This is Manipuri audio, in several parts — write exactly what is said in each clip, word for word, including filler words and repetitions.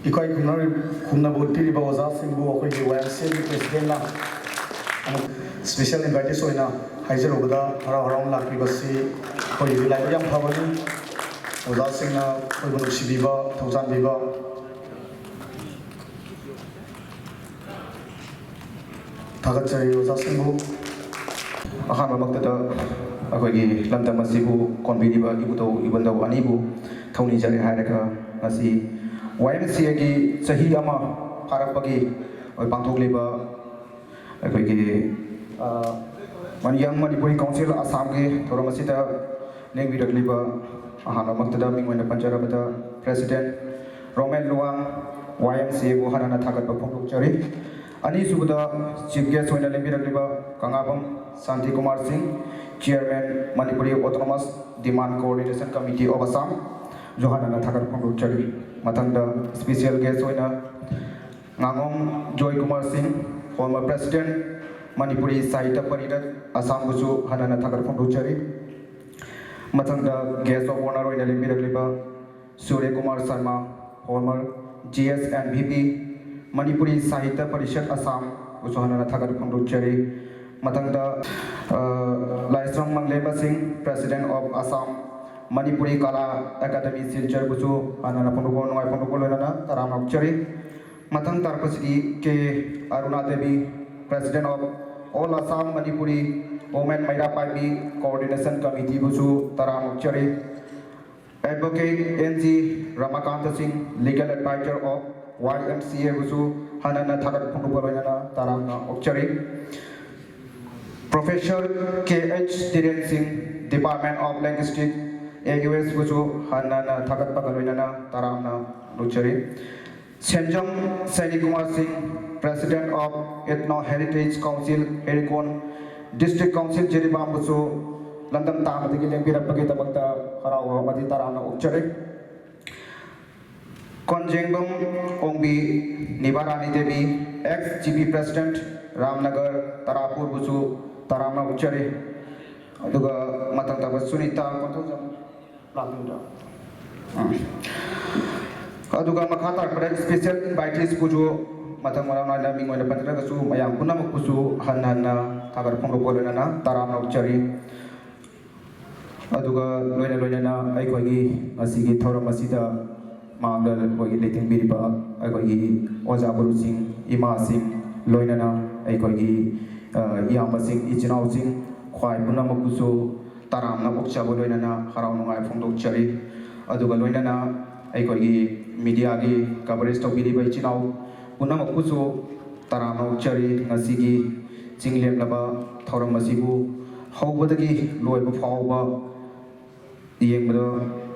ꯏꯀꯥꯏ ꯈꯨꯝꯅꯔꯤ- ꯈꯨꯝꯅꯕ ꯎꯠꯄꯤꯔꯤꯕ ꯑꯣꯖꯥꯁꯤꯡꯕꯨ ꯑꯩꯈꯣꯏꯒꯤ ꯋꯥꯏ ꯑꯦꯝ ꯁꯤ ꯑꯦꯒꯤ ꯄ꯭ꯔꯦꯁꯤꯗꯦꯟꯠꯅ ꯑꯃꯨꯛ ꯁ꯭ꯄꯦꯁꯦꯜ ꯏꯟꯚꯥꯏꯇꯤꯁ ꯑꯣꯏꯅ ꯍꯥꯏꯖꯔꯨꯕꯗ, ꯍꯔꯥꯎ ꯍꯔꯥꯎꯅ ꯂꯥꯛꯄꯤꯕꯁꯤ ꯑꯩꯈꯣꯏꯒꯤꯗꯤ ꯂꯥꯏꯕꯛ ꯌꯥꯝ ꯐꯕꯅꯤ꯫ ꯑꯣꯖꯥꯁꯤꯡꯅ ꯑꯩꯈꯣꯏꯕꯨ ꯅꯨꯡꯁꯤꯕꯤꯕ, ꯊꯧꯖꯥꯟꯕꯤꯕ, ꯊꯥꯒꯠꯆꯔꯤ ꯑꯣꯖꯥꯁꯤꯡꯕꯨ꯫ ꯑꯍꯥꯟꯕꯃꯛꯇꯗ ꯑꯩꯈꯣꯏꯒꯤ ꯂꯝꯗꯝ ꯑꯁꯤꯕꯨ ꯀꯣꯟꯕꯤꯔꯤꯕ ꯏꯕꯨꯙꯧ ꯏꯕꯟꯗꯧ ꯑꯅꯤꯕꯨ ꯊꯧꯅꯤꯖꯔꯤ ꯍꯥꯏꯔꯒ, ꯉꯁꯤ ꯋꯥꯏ ꯑꯦꯝ ꯁꯤ ꯑꯦꯒꯤ ꯆꯍꯤ ꯑꯃ ꯐꯥꯔꯛꯄꯒꯤ ꯄꯥꯡꯊꯣꯛꯂꯤꯕ ꯑꯩꯈꯣꯏꯒꯤ, ꯑ, ꯃꯅꯤ-, ꯌꯪ ꯃꯅꯤꯄꯨꯔꯤ ꯀꯥꯎꯟꯁꯤꯜ ꯑꯁꯥꯝꯒꯤ ꯊꯧꯔꯝ ꯑꯁꯤꯗ ꯂꯦꯡꯕꯤꯔꯛꯂꯤꯕ, ꯑꯍꯥꯟꯕꯃꯛꯇꯗ ꯃꯤꯡ ꯑꯣꯏꯅ ꯄꯟꯖꯔꯕꯗ ꯄ꯭ꯔꯦꯁꯤꯗꯦꯟꯠ ꯔꯣꯃꯦꯟ ꯂꯨꯋꯥꯡ, ꯋꯥꯏ ꯑꯦꯝ ꯁꯤ ꯑꯦꯕꯨ ꯍꯟꯅ ꯍꯟꯅ ꯊꯥꯒꯠꯄ ꯐꯣꯡꯗꯣꯛꯆꯔꯤ꯫ ꯑꯅꯤꯁꯨꯕꯗ ꯆꯤꯐ ꯒꯦꯁ ꯑꯣꯏꯅ ꯂꯦꯡꯕꯤꯔꯛꯂꯤꯕ ꯀꯪꯂꯥꯕꯝ ꯁꯥꯟꯇꯤ ꯀꯨꯃꯥꯔ ꯁꯤꯡ, chairman Manipuri autonomous demand coordination committee of Assam, zoo ꯍꯟꯅ ꯍꯟꯅ ꯊꯥꯒꯠꯄ ꯐꯣꯡꯗꯣꯛꯆꯔꯤ꯫ ꯃꯊꯪꯗ ꯁ꯭ꯄꯦꯁꯤꯌꯦꯜ ꯒꯦꯁ ꯑꯣꯏꯅ ꯉꯥꯉꯣꯝ ꯖꯣꯏ ꯀꯨꯃꯥꯔ ꯁꯤꯡ, former president, ꯃꯅꯤꯄꯨꯔꯤ ꯁꯥꯍꯤꯇ꯭ꯌ ꯄꯔꯤꯔꯠ, ꯑꯁꯥꯝꯕꯨꯁꯨ ꯍꯟꯅ ꯍꯟꯅ ꯊꯥꯒꯠ ꯐꯣꯡꯗꯣꯛꯆꯔꯤ꯫ ꯃꯊꯪꯗ guest of honour ꯑꯣꯏꯅ ꯂꯦꯡꯕꯤꯔꯛꯂꯤꯕ ꯁꯨꯔ꯭ꯌ Kumar Sharma, former G S M V P, Manipuri ꯁꯥꯍꯤꯇ꯭ꯌ ꯄꯔꯤꯁꯠ, ꯑꯁꯥꯝꯕꯨꯁꯨ ꯍꯟꯅ ꯍꯟꯅ ꯊꯥꯒꯠ ꯐꯣꯡꯗꯣꯛꯆꯔꯤ꯫ ꯃꯊꯪꯗ, ꯑ, ꯂꯥꯏꯁ꯭ꯔꯝ ꯃꯪꯂꯦꯝꯕ ꯁꯤꯡ, president of Assam Manipuri Kala Academy, ꯁꯤꯜꯆꯔꯕꯨꯁꯨ ꯍꯟꯅ ꯍꯟꯅ ꯐꯣꯡꯗꯣꯛꯄ, ꯅꯨꯡꯉꯥꯏ ꯐꯣꯡꯗꯣꯛꯄ ꯂꯣꯏꯅꯅ ꯇꯔꯥꯝꯅ ꯑꯣꯛꯆꯔꯤ꯫ ꯃꯊꯪ ꯇꯥꯔꯛꯄꯁꯤꯗꯤ ꯀꯦ ꯑꯔꯨꯅꯥ Devi, president of All Assam Manipuri Women ꯃꯩꯔꯥ ꯄꯥꯏꯕꯤ Coordination Committee ꯕꯨꯁꯨ ꯇꯔꯥꯝꯅ ꯑꯣꯛꯆꯔꯤ꯫ Advocate N G Ramakanta Singh, legal advisor of Y M C A ꯕꯨꯁꯨ ꯍꯟꯅ ꯍꯟꯅ ꯊꯥꯒꯠ ꯐꯣꯡꯗꯣꯛꯄ ꯂꯣꯏꯅꯅ ꯇꯔꯥꯝꯅ ꯑꯣꯛꯆꯔꯤ꯫ Professor K H Dhiren Singh, Department of Linguistic, A U S ꯕꯨꯁꯨ ꯍꯟꯅ ꯍꯟꯅ ꯊꯥꯒꯠꯄꯒ ꯂꯣꯏꯅꯅ ꯇꯔꯥꯝꯅ ꯑꯣꯛꯆꯔꯤ꯫ ꯁꯦꯟꯖꯝ ꯁꯩꯅꯤꯛ ꯀꯨꯃꯥꯔ ꯁꯤꯡ, president of Ethno Heritage Council, ꯍꯦꯔꯤꯀꯣꯟ, District Council, ꯖꯤꯔꯤꯕꯥꯝꯕꯨꯁꯨ ꯂꯝꯗꯝ ꯇꯥꯕꯗꯒꯤ ꯂꯦꯡꯕꯤꯔꯛꯄꯒꯤꯗꯃꯛꯇ ꯍꯔꯥꯎ ꯍꯔꯥꯎ ꯑꯃꯗꯤ ꯇꯔꯥꯝꯅ ꯑꯣꯛꯆꯔꯤ꯫ ꯀꯣꯟꯖꯦꯡꯕꯝ ꯑꯣꯡꯕꯤ ꯅꯤꯕꯥꯔꯥꯅꯤ Devi, ex G B president, Ramnagar, ꯇꯔꯥꯄꯨꯔꯕꯨꯁꯨ ꯇꯔꯥꯝꯅ ꯑꯣꯛꯆꯔꯤ꯫ ꯑꯗꯨꯒ ꯃꯊꯪ ꯇꯥꯕ ꯁꯨꯅꯤꯇꯥ ꯀꯣꯟꯊꯧꯖꯝ ꯂꯥꯛꯄꯤꯕ꯭ꯔꯥ? ꯑꯥ꯫ ꯑꯗꯨꯒ ꯃꯈꯥ ꯇꯥꯔꯛꯄꯗ special invitees ꯄꯨꯁꯨ ꯃꯊꯪ ꯃꯅꯥꯎ ꯅꯥꯏꯅ ꯃꯤꯡ ꯑꯣꯏꯅ ꯄꯟꯖꯔꯒꯁꯨ ꯃꯌꯥꯝ ꯄꯨꯝꯅꯃꯛꯄꯨꯁꯨ ꯍꯟꯅ ꯍꯟꯅ ꯊꯥꯒꯠ ꯐꯣꯡꯗꯣꯛꯄ ꯂꯣꯏꯅꯅ ꯇꯔꯥꯝꯅ ꯑꯣꯛꯆꯔꯤ꯫ ꯑꯗꯨꯒ ꯂꯣꯏꯅ ꯂꯣꯏꯅꯅ ꯑꯩꯈꯣꯏꯒꯤ ꯉꯁꯤꯒꯤ ꯊꯧꯔꯝ ꯑꯁꯤꯗ ꯃꯥꯡꯗ ꯑꯩꯈꯣꯏꯒꯤ ꯂꯩꯇꯦꯡꯕꯤꯔꯤꯕ ꯑꯩꯈꯣꯏꯒꯤ ꯑꯣꯖꯥ ꯒꯨꯔꯨꯁꯤꯡ, ꯏꯃꯥꯁꯤꯡ, ꯂꯣꯏꯅꯅ ꯑꯩꯈꯣꯏꯒꯤ, ꯑ, ꯏꯌꯥꯝꯕꯁꯤꯡ, ꯏꯆꯤꯟ ꯏꯅꯥꯎꯁꯤꯡ, ꯈ꯭ꯋꯥꯏ ꯄꯨꯝꯅꯃꯛꯄꯨꯁꯨ ꯇꯔꯥꯝꯅ ꯑꯣꯛꯆꯕ ꯂꯣꯏꯅꯅ ꯍꯔꯥꯎ ꯅꯨꯡꯉꯥꯏ ꯐꯣꯡꯗꯣꯛꯆꯔꯤ꯫ ꯑꯗꯨꯒ ꯂꯣꯏꯅꯅ ꯑꯩꯈꯣꯏꯒꯤ mediaꯒꯤ coverage ꯇꯧꯕꯤꯔꯤꯕ ꯏꯆꯤꯟ ꯏꯅꯥꯎ ꯄꯨꯝꯅꯃꯛꯄꯨꯁꯨ ꯇꯔꯥꯝꯅ ꯑꯣꯛꯆꯔꯤ꯫ ꯉꯁꯤꯒꯤ ꯆꯤꯡ ꯂꯦꯝꯂꯕ ꯊꯧꯔꯝ ꯑꯁꯤꯕꯨ ꯍꯧꯕꯗꯒꯤ ꯂꯣꯏꯕ ꯐꯥꯎꯕ ꯌꯦꯡꯕꯗ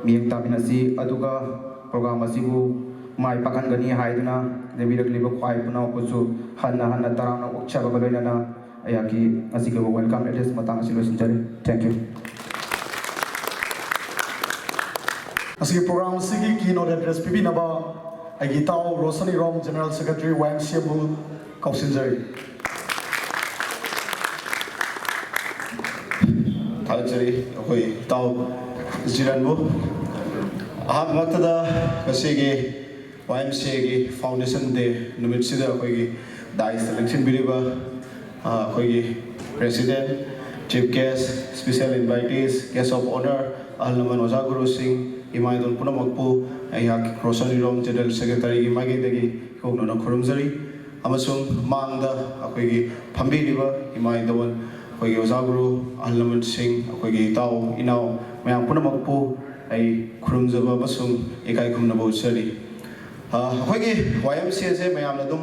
ꯃꯤꯠꯌꯦꯡ ꯇꯥꯃꯤꯟꯅꯁꯤ, ꯑꯗꯨꯒ program ꯑꯁꯤꯕꯨ ꯃꯥꯏ ꯄꯥꯛꯍꯟꯒꯅꯤ ꯍꯥꯏꯗꯨꯅ ꯂꯦꯡꯕꯤꯔꯛꯂꯤꯕ ꯈ꯭ꯋꯥꯏ ꯄꯨꯝꯅꯃꯛꯄꯨꯁꯨ ꯍꯟꯅ ꯍꯟꯅ ꯇꯔꯥꯝꯅ ꯑꯣꯛꯆꯕꯒ ꯂꯣꯏꯅꯅ ꯑꯩꯍꯥꯛꯀꯤ ꯉꯁꯤꯒꯤ welcome address ꯃꯇꯥꯡ ꯑꯁꯤ ꯂꯣꯏꯁꯤꯟꯖꯔꯤ꯫ Thank you꯫ ꯉꯁꯤꯒꯤ program ꯑꯁꯤꯒꯤ keynote address ꯄꯤꯕꯤꯅꯕ ꯑꯩꯒꯤ ꯏꯇꯥꯎ ꯔꯣꯁꯟ ꯏꯔꯣꯝ, General Secretary, Y M C A ꯕꯨ ꯀꯧꯁꯤꯟꯖꯔꯤ꯫ ꯊꯥꯒꯠꯆꯔꯤ ꯑꯩꯈꯣꯏ ꯏꯇꯥꯎ ꯖꯤꯔꯟꯕꯨ꯫ ꯑꯍꯥꯟꯕꯃꯛꯇꯗ ꯉꯁꯤꯒꯤ Y M C A ꯒꯤ Foundation Day ꯅꯨꯃꯤꯠꯁꯤꯗ ꯑꯩꯈꯣꯏꯒꯤ dais ꯇ ꯂꯦꯡꯁꯤꯟꯕꯤꯔꯤꯕ, ꯑ, ꯑꯩꯈꯣꯏꯒꯤ President, Chief Guest, Special Invitees, Guest of Honour, ꯑꯍꯜ ꯂꯃꯟ, ꯑꯣꯖꯥ ꯒꯨꯔꯨꯁꯤꯡ, ꯏꯃꯥ ꯏꯗꯣꯟ ꯄꯨꯝꯅꯃꯛꯄꯨ ꯑꯩꯍꯥꯛ ꯔꯣꯁꯟ ꯏꯔꯣꯝ, General Secretary ꯒꯤ ꯃꯥꯏꯀꯩꯗꯒꯤ ꯏꯀꯣꯛꯅꯅ ꯈꯨꯔꯨꯝꯖꯔꯤ꯫ ꯑꯃꯁꯨꯡ ꯃꯥꯡꯗ ꯑꯩꯈꯣꯏꯒꯤ ꯐꯝꯕꯤꯔꯤꯕ ꯏꯃꯥ ꯏꯗꯣꯟ, ꯑꯩꯈꯣꯏꯒꯤ ꯑꯣꯖꯥ ꯒꯨꯔꯨ, ꯑꯍꯜ ꯂꯃꯟꯁꯤꯡ, ꯑꯩꯈꯣꯏꯒꯤ ꯏꯇꯥꯎ ꯏꯅꯥꯎ ꯃꯌꯥꯝ ꯄꯨꯝꯅꯃꯛꯄꯨ ꯑꯩ ꯈꯨꯔꯨꯝꯖꯕ ꯑꯃꯁꯨꯡ ꯏꯀꯥꯏ ꯈꯨꯝꯅꯕ ꯎꯠꯆꯔꯤ꯫ ꯑ, ꯑꯩꯈꯣꯏꯒꯤ Y M C A ꯁꯦ ꯃꯌꯥꯝꯅ ꯑꯗꯨꯝ,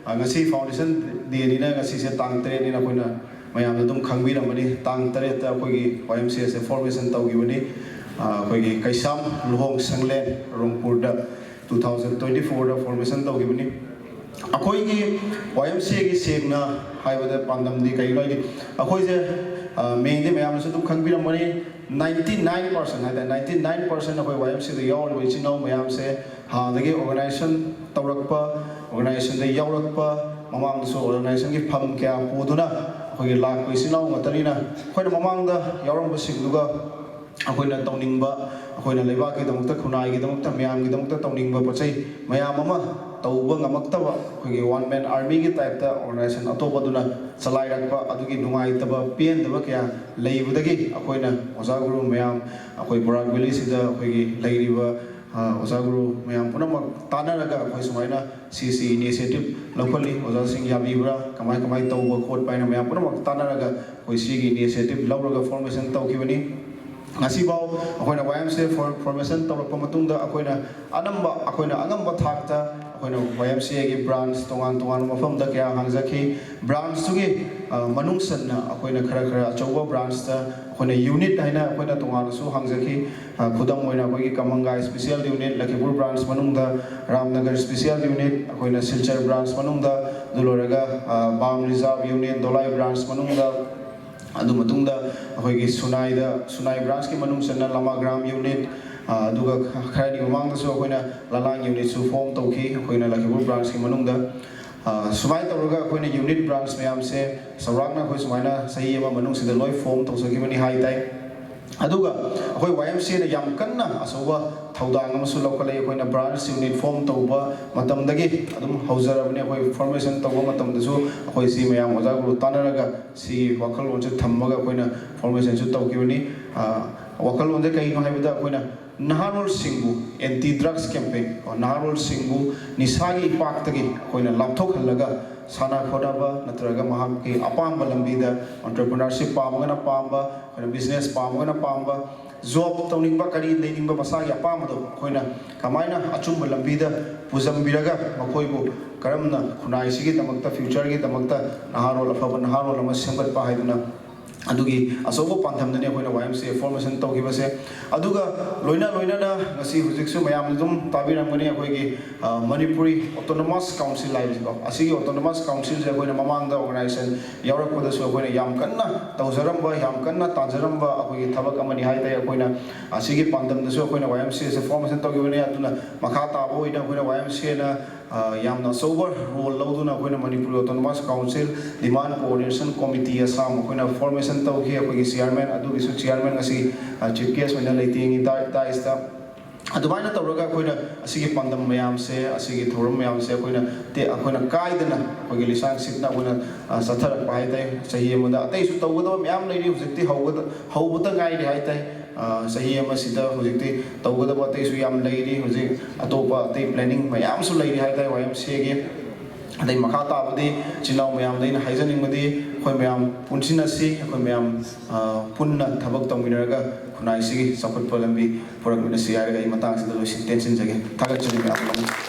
ꯑ, ꯉꯁꯤ Foundation Day ꯅꯤꯅ, ꯉꯁꯤꯁꯦ ꯇꯥꯡ ꯇꯔꯦꯠꯅꯤꯅ ꯑꯩꯈꯣꯏꯅ ꯃꯌꯥꯝꯅ ꯑꯗꯨꯝ ꯈꯪꯕꯤꯔꯝꯃꯅꯤ꯫ ꯇꯥꯡ ꯇꯔꯦꯠꯇ ꯑꯩꯈꯣꯏꯒꯤ Y M C A say formation ꯇꯧꯈꯤꯕꯅꯤ꯫ ꯑ, ꯑꯩꯈꯣꯏꯒꯤ ꯀꯩꯁꯥꯝ ꯂꯨꯍꯣꯡ ꯁꯪꯂꯦꯟ ꯔꯣꯡꯄꯨꯔꯗ two thousand twenty four ꯗ formation ꯇꯧꯈꯤꯕꯅꯤ꯫ ꯑꯩꯈꯣꯏꯒꯤ Y M C A ꯒꯤ ꯁꯦꯡꯅ ꯍꯥꯏꯕꯗ ꯄꯥꯟꯗꯝꯗꯤ ꯀꯩꯅꯣ ꯍꯥꯏꯗꯤ ꯑꯩꯈꯣꯏꯁꯦ, ꯑ, ꯃꯤꯡꯗꯤ ꯃꯌꯥꯝꯅꯁꯨ ꯑꯗꯨꯝ ꯈꯪꯕꯤꯔꯝꯃꯅꯤ꯫ Ninety nine percent ꯍꯥꯏꯇꯥꯔꯦ, ninety nine percent ꯑꯩꯈꯣꯏ Y M C A ꯗ ꯌꯥꯎꯔꯤꯕ ꯏꯆꯤꯟ ꯏꯅꯥꯎ ꯃꯌꯥꯝꯁꯦ ꯍꯥꯟꯅꯗꯒꯤ organization ꯇꯧꯔꯛꯄ, organization ꯗ ꯌꯥꯎꯔꯛꯄ, ꯃꯃꯥꯡꯗꯁꯨ organization ꯒꯤ ꯐꯝ ꯀꯌꯥ ꯄꯨꯗꯨꯅ ꯑꯩꯈꯣꯏꯒꯤ ꯂꯥꯛꯄ ꯏꯆꯤꯟ ꯏꯅꯥꯎ ꯉꯥꯛꯇꯅꯤꯅ ꯑꯩꯈꯣꯏꯅ ꯃꯃꯥꯡꯗ ꯌꯥꯎꯔꯝꯕꯁꯤꯡꯗꯨꯒ ꯑꯩꯈꯣꯏꯅ ꯇꯧꯅꯤꯡꯕ, ꯑꯩꯈꯣꯏꯅ ꯂꯩꯕꯥꯛꯀꯤꯗꯃꯛꯇ, ꯈꯨꯟꯅꯥꯏꯒꯤꯗꯃꯛꯇ, ꯃꯌꯥꯝꯒꯤꯗꯃꯛꯇ ꯇꯧꯅꯤꯡꯕ ꯄꯣꯠ ꯆꯩ ꯃꯌꯥꯝ ꯑꯃ ꯇꯧꯕ ꯉꯝꯃꯛꯇꯕ, ꯑꯩꯈꯣꯏꯒꯤ ꯋꯥꯟ ꯃꯦꯟ ꯑꯥꯔꯃꯤꯒꯤ ꯇꯥꯏꯞꯇ ꯑꯣꯔꯒꯅꯥꯏꯖꯦꯁꯟ ꯑꯇꯣꯞꯄ ꯑꯗꯨꯅ ꯆꯂꯥꯏꯔꯛꯄ ꯑꯗꯨꯒꯤ ꯅꯨꯡꯉꯥꯏꯇꯕ, ꯄꯦꯟꯗꯕ ꯀꯌꯥ ꯂꯩꯕꯗꯒꯤ ꯑꯩꯈꯣꯏꯅ ꯑꯣꯖꯥ ꯒꯨꯔꯨ ꯃꯌꯥꯝ, ꯑꯩꯈꯣꯏ ꯕꯣꯔꯥꯛ ꯚꯦꯂꯤꯁꯤꯗ ꯑꯩꯈꯣꯏꯒꯤ ꯂꯩꯔꯤꯕ, ꯑ, ꯑꯣꯖꯥ ꯒꯨꯔꯨ ꯃꯌꯥꯝ ꯄꯨꯝꯅꯃꯛ ꯇꯥꯟꯅꯔꯒ ꯑꯩꯈꯣꯏ ꯁꯨꯃꯥꯏꯅ ꯁꯤꯁꯤ ꯏꯅꯤꯁꯤꯌꯦꯇꯤꯞ ꯂꯧꯈꯠꯂꯤ꯫ ꯑꯣꯖꯥꯁꯤꯡ ꯌꯥꯕꯤꯕ꯭ꯔꯥ, ꯀꯃꯥꯏ ꯀꯃꯥꯏ ꯇꯧꯕ ꯈꯣꯠꯄ ꯍꯥꯏꯅ ꯃꯌꯥꯝ ꯄꯨꯝꯅꯃꯛ ꯇꯥꯟꯅꯔꯒ ꯑꯩꯈꯣꯏ ꯁꯤꯒꯤ ꯏꯅꯤꯁꯤꯌꯦꯇꯤꯞ ꯂꯧꯔꯒ ꯐꯣꯔꯃꯦꯁꯟ ꯇꯧꯈꯤꯕꯅꯤ꯫ ꯉꯁꯤꯐꯥꯎ ꯑꯩꯈꯣꯏꯅ ꯋꯥꯏ ꯑꯦꯝ ꯁꯤ ꯑꯦ ꯐꯣꯔ-, ꯐꯣꯔꯃꯦꯁꯟ ꯇꯧꯔꯛꯄ ꯃꯇꯨꯡꯗ ꯑꯩꯈꯣꯏꯅ ꯑꯅꯝꯕ, ꯑꯩꯈꯣꯏꯅ ꯑꯉꯝꯕ ꯊꯥꯛꯇ ꯑꯩꯈꯣꯏꯅ ꯋꯥꯏ ꯑꯦꯝ ꯁꯤ ꯑꯦꯒꯤ ꯕ꯭ꯔꯥꯟꯁ ꯇꯣꯉꯥꯟ ꯇꯣꯉꯥꯟꯕ ꯃꯐꯝꯗ ꯀꯌꯥ ꯍꯥꯡꯖꯈꯤ꯫ ꯕ꯭ꯔꯥꯟꯁꯇꯨꯒꯤ, ꯑ, ꯃꯅꯨꯡ ꯆꯟꯅ ꯑꯩꯈꯣꯏꯅ ꯈꯔ ꯈꯔ ꯑꯆꯧꯕ ꯕ꯭ꯔꯥꯟꯁꯇ ꯑꯩꯈꯣꯏꯅ ꯌꯨꯅꯤꯠ ꯍꯥꯏꯅ ꯑꯩꯈꯣꯏꯅ ꯇꯣꯉꯥꯟꯅꯁꯨ ꯍꯥꯡꯖꯈꯤ꯫ ꯑ, ꯈꯨꯗꯝ ꯑꯣꯏꯅ ꯑꯩꯈꯣꯏꯒꯤ ꯀꯃꯪꯒꯥꯏ ꯁ꯭ꯄꯤꯁꯤꯌꯦꯜ ꯌꯨꯅꯤꯠ, ꯂꯈꯤꯄꯨꯔ ꯕ꯭ꯔꯥꯟꯁ ꯃꯅꯨꯡꯗ ꯔꯥꯝꯅꯒꯔ ꯁ꯭ꯄꯤꯁꯤꯌꯦꯜ ꯌꯨꯅꯤꯠ, ꯑꯩꯈꯣꯏꯅ ꯁꯤꯜꯆꯔ ꯕ꯭ꯔꯥꯟꯁ ꯃꯅꯨꯡꯗ, ꯑꯗꯨ ꯂꯣꯏꯔꯒ, ꯑ, ꯕꯥꯝ ꯔꯤꯖꯥꯔꯚ ꯌꯨꯅꯤꯠ, ꯗꯣꯂꯥꯏ ꯕ꯭ꯔꯥꯟꯁ ꯃꯅꯨꯡꯗ, ꯑꯗꯨ ꯃꯇꯨꯡꯗ ꯑꯩꯈꯣꯏꯒꯤ ꯁꯨꯅꯥꯏꯗ, ꯁꯨꯅꯥꯏ ꯕ꯭ꯔꯥꯟꯁꯀꯤ ꯃꯅꯨꯡ ꯆꯟꯅ ꯂꯃꯥꯒ꯭ꯔꯥꯝ ꯌꯨꯅꯤꯠ, ꯑ, ꯑꯗꯨꯒ ꯈꯔꯅꯤ ꯃꯃꯥꯡꯗꯁꯨ ꯑꯩꯈꯣꯏꯅ ꯂꯂꯥꯡ ꯌꯨꯅꯤꯠꯁꯨ ꯐꯣꯝ ꯇꯧꯈꯤ ꯑꯩꯈꯣꯏꯅ ꯂꯈꯤꯄꯨꯔ ꯕ꯭ꯔꯥꯟꯁꯀꯤ ꯃꯅꯨꯡꯗ꯫ ꯑ, ꯁꯨꯃꯥꯏꯅ ꯇꯧꯔꯒ ꯑꯩꯈꯣꯏꯅ ꯌꯨꯅꯤꯠ ꯕ꯭ꯔꯥꯟꯁ ꯃꯌꯥꯝꯁꯦ ꯆꯥꯎꯔꯥꯛꯅ ꯑꯩꯈꯣꯏ ꯁꯨꯃꯥꯏꯅ ꯆꯍꯤ ꯑꯃ ꯃꯅꯨꯡꯁꯤꯗ ꯂꯣꯏ ꯐꯣꯝ ꯇꯧꯖꯈꯤꯕꯅꯤ ꯍꯥꯏ ꯇꯥꯏ꯫ ꯑꯗꯨꯒ ꯑꯩꯈꯣꯏ ꯋꯥꯏ ꯑꯦꯝ ꯁꯤ ꯑꯦꯅ ꯌꯥꯝ ꯀꯟꯅ ꯑꯆꯧꯕ ꯊꯧꯗꯥꯡ ꯑꯃꯁꯨ ꯂꯧꯈꯠꯂꯛꯏ꯫ ꯑꯩꯈꯣꯏꯅ ꯕ꯭ꯔꯥꯟꯁ ꯌꯨꯅꯤꯠ ꯐꯣꯝ ꯇꯧꯕ ꯃꯇꯝꯗꯒꯤ ꯑꯗꯨꯝ ꯍꯧꯖꯔꯕꯅꯤ꯫ ꯑꯩꯈꯣꯏ ꯐꯣꯔꯃꯦꯁꯟ ꯇꯧꯕ ꯃꯇꯝꯗꯁꯨ ꯑꯩꯈꯣꯏ ꯁꯤ ꯃꯌꯥꯝ ꯑꯣꯖꯥ ꯒꯨꯔꯨ ꯇꯥꯟꯅꯔꯒ ꯁꯤꯒꯤ ꯋꯥꯈꯜꯂꯣꯟꯁꯦ ꯊꯝꯃꯒ ꯑꯩꯈꯣꯏꯅ ꯐꯣꯔꯃꯦꯁꯟꯁꯨ ꯇꯧꯈꯤꯕꯅꯤ꯫ ꯑ, ꯋꯥꯈꯜꯂꯣꯟꯁꯦ ꯀꯩꯅꯣ ꯍꯥꯏꯕꯗ ꯑꯩꯈꯣꯏꯅ ꯅꯍꯥꯔꯣꯜꯁꯤꯡꯕꯨ ꯑꯦꯟꯇꯤ ꯗ꯭ꯔꯒꯁ ꯀꯦꯝꯄꯦꯟ, ꯅꯍꯥꯔꯣꯜꯁꯤꯡꯕꯨ ꯅꯤꯁꯥꯒꯤ ꯏꯄꯥꯛꯇꯒꯤ ꯑꯩꯈꯣꯏꯅ ꯂꯥꯞꯊꯣꯛꯍꯜꯂꯒ ꯁꯥꯟꯅ ꯈꯣꯠꯅꯕ ꯅꯠꯇ꯭ꯔꯒ ꯃꯍꯥꯛꯀꯤ ꯑꯄꯥꯝꯕ ꯂꯝꯕꯤꯗ, ꯑꯣꯟꯇꯔꯄ꯭ꯔꯤꯅꯔꯁꯤꯞ ꯄꯥꯝꯃꯒꯅ ꯄꯥꯝꯕ, ꯑꯩꯈꯣꯏꯅ ꯕꯤꯖꯤꯅꯦꯁ ꯄꯥꯝꯃꯒꯅ ꯄꯥꯝꯕ, ꯖꯣꯕ ꯇꯧꯅꯤꯡꯕ, ꯀꯔꯤ ꯂꯩꯅꯤꯡꯕ ꯃꯁꯥꯒꯤ ꯑꯄꯥꯝꯕꯗꯣ ꯑꯩꯈꯣꯏꯅ ꯀꯃꯥꯏꯅ ꯑꯆꯨꯝꯕ ꯂꯝꯕꯤꯗ ꯄꯨꯖꯟꯕꯤꯔꯒ ꯃꯈꯣꯏꯕꯨ ꯀꯔꯝꯅ ꯈꯨꯟꯅꯥꯏꯁꯤꯒꯤꯗꯃꯛꯇ, ꯐ꯭ꯌꯨꯆꯔꯒꯤꯗꯃꯛꯇ ꯅꯍꯥꯔꯣꯜ, ꯑꯐꯕ ꯅꯍꯥꯔꯣꯜ ꯑꯃ ꯁꯦꯝꯒꯠꯄ ꯍꯥꯏꯗꯨꯅ ꯑꯗꯨꯒꯤ ꯑꯆꯧꯕ ꯄꯥꯟꯗꯝꯗꯅꯤ ꯑꯩꯈꯣꯏꯅ ꯋꯥꯏ ꯑꯦꯝ ꯁꯤ ꯑꯦ ꯐꯣꯔꯃꯦꯁꯟ ꯇꯧꯈꯤꯕꯁꯦ꯫ ꯑꯗꯨꯒ ꯂꯣꯏꯅ ꯂꯣꯏꯅꯅ ꯉꯁꯤ ꯍꯧꯖꯤꯛꯁꯨ ꯃꯌꯥꯝꯅ ꯑꯗꯨꯝ ꯇꯥꯕꯤꯔꯝꯒꯅꯤ, ꯑꯩꯈꯣꯏꯒꯤ, ꯑ, ꯃꯅꯤꯄꯨꯔꯤ ꯑꯣꯇꯣꯅꯣꯃꯁ ꯀꯥꯎꯟꯁꯤꯜ ꯍꯥꯏꯕꯁꯤꯀꯣ, ꯑꯁꯤꯒꯤ ꯑꯣꯇꯣꯅꯣꯃꯁ ꯀꯥꯎꯟꯁꯤꯜꯁꯦ ꯑꯩꯈꯣꯏꯅ ꯃꯃꯥꯡꯗ ꯑꯣꯔꯒꯅꯥꯏꯖꯦꯁꯟ ꯌꯥꯎꯔꯛꯄꯗꯁꯨ ꯑꯩꯈꯣꯏꯅ ꯌꯥꯝ ꯀꯟꯅ ꯇꯧꯖꯔꯝꯕ, ꯌꯥꯝ ꯀꯟꯅ ꯇꯥꯟꯖꯔꯝꯕ ꯑꯩꯈꯣꯏꯒꯤ ꯊꯕꯛ ꯑꯃꯅꯤ ꯍꯥꯏ ꯇꯥꯏ꯫ ꯑꯩꯈꯣꯏꯅ ꯑꯁꯤꯒꯤ ꯄꯥꯟꯗꯝꯗꯁꯨ ꯑꯩꯈꯣꯏꯅ ꯋꯥꯏ ꯑꯦꯝ ꯁꯤ ꯑꯦꯁꯦ ꯐꯣꯔꯃꯦꯁꯟ ꯇꯧꯈꯤꯕꯅꯤ꯫ ꯑꯗꯨꯅ ꯃꯈꯥ ꯇꯥꯕ ꯑꯣꯏꯅ ꯑꯩꯈꯣꯏꯅ ꯋꯥꯏ ꯑꯦꯝ ꯁꯤ ꯑꯦꯅ ꯑ, ꯌꯥꯝꯅ ꯑꯆꯧꯕ ꯔꯣꯜ ꯂꯧꯗꯨꯅ ꯑꯩꯈꯣꯏꯅ ꯃꯅꯤꯄꯨꯔ ꯑꯣꯇꯣꯅꯣꯃꯁ ꯀꯥꯎꯟꯁꯤꯜ ꯗꯤꯃꯥꯟ ꯀꯣꯑꯣꯔꯗꯤꯅꯦꯁꯟ ꯀꯣꯃꯤꯇꯤ ꯑꯁꯥꯝ ꯑꯩꯈꯣꯏꯅ ꯐꯣꯔꯃꯦꯁꯟ ꯇꯧꯈꯤ꯫ ꯑꯩꯈꯣꯏꯒꯤ ꯆꯤꯌꯥꯔꯃꯦꯟ, ꯑꯗꯨꯒꯤꯁꯨ ꯆꯤꯌꯥꯔꯃꯦꯟ ꯉꯁꯤ ꯆꯤꯐ ꯒꯦꯁ ꯑꯣꯏꯅ ꯂꯩꯇꯦꯡꯉꯤ ꯗꯥꯏ-, ꯗꯥꯏꯁꯇ꯫ ꯑꯗꯨꯃꯥꯏꯅ ꯇꯧꯔꯒ ꯑꯩꯈꯣꯏꯅ ꯑꯁꯤꯒꯤ ꯄꯥꯟꯗꯝ ꯃꯌꯥꯝꯁꯦ, ꯑꯁꯤꯒꯤ ꯊꯧꯔꯝ ꯃꯌꯥꯝꯁꯦ ꯑꯩꯈꯣꯏꯅ ꯇꯦ-, ꯑꯩꯈꯣꯏꯅ ꯀꯥꯏꯗꯅ ꯑꯩꯈꯣꯏꯒꯤ ꯂꯤꯁꯥꯡ ꯁꯤꯠꯅ ꯑꯩꯈꯣꯏꯅ, ꯑ, ꯆꯠꯊꯔꯛꯄ ꯍꯥꯏꯇꯥꯔꯦ꯫ ꯆꯍꯤ ꯑꯃꯗ ꯑꯇꯩꯁꯨ ꯇꯧꯒꯗꯕ ꯃꯌꯥꯝ ꯂꯩꯔꯤ, ꯍꯧꯖꯤꯛꯇꯤ ꯍꯧꯒꯗ-, ꯍꯧꯕꯇ ꯉꯥꯏꯔꯤ ꯍꯥꯏꯇꯥꯔꯦ꯫ ꯑ, ꯆꯍꯤ ꯑꯃꯁꯤꯗ ꯍꯧꯖꯤꯛꯇꯤ ꯇꯧꯒꯗꯕ ꯑꯇꯩꯁꯨ ꯌꯥꯝ ꯂꯩꯔꯤ꯫ ꯍꯧꯖꯤꯛ ꯑꯇꯣꯞꯄ ꯑꯇꯩ ꯄ꯭ꯂꯦꯅꯤꯡ ꯃꯌꯥꯝꯁꯨ ꯂꯩꯔꯤ ꯍꯥꯏꯇꯥꯔꯦ ꯋꯥꯏ ꯑꯦꯝ ꯁꯤ ꯑꯦꯒꯤ꯫ ꯑꯗꯩ ꯃꯈꯥ ꯇꯥꯕꯗꯤ ꯏꯆꯤꯟ ꯏꯅꯥꯎ ꯃꯌꯥꯝꯗ ꯑꯩꯅ ꯍꯥꯏꯖꯅꯤꯡꯕꯗꯤ ꯑꯩꯈꯣꯏ ꯃꯌꯥꯝ ꯄꯨꯟꯁꯤꯟꯅꯁꯤ, ꯑꯩꯈꯣꯏ ꯃꯌꯥꯝ, ꯑ, ꯄꯨꯟꯅ ꯊꯕꯛ ꯇꯧꯃꯤꯟꯅꯔꯒ ꯈꯨꯟꯅꯥꯏꯁꯤꯒꯤ ꯆꯥꯎꯈꯠꯄ ꯂꯝꯕꯤ ꯄꯨꯔꯛꯃꯤꯟꯅꯁꯤ ꯍꯥꯏꯔꯒ ꯑꯩ ꯃꯇꯥꯡꯁꯤꯗ ꯂꯣꯏꯁꯤꯟ ꯇꯦꯟꯁꯤꯟꯖꯒꯦ꯫ ꯊꯥꯒꯠꯆꯔꯤ ꯃꯌꯥꯝ ꯄꯨꯝꯅꯃꯛ꯫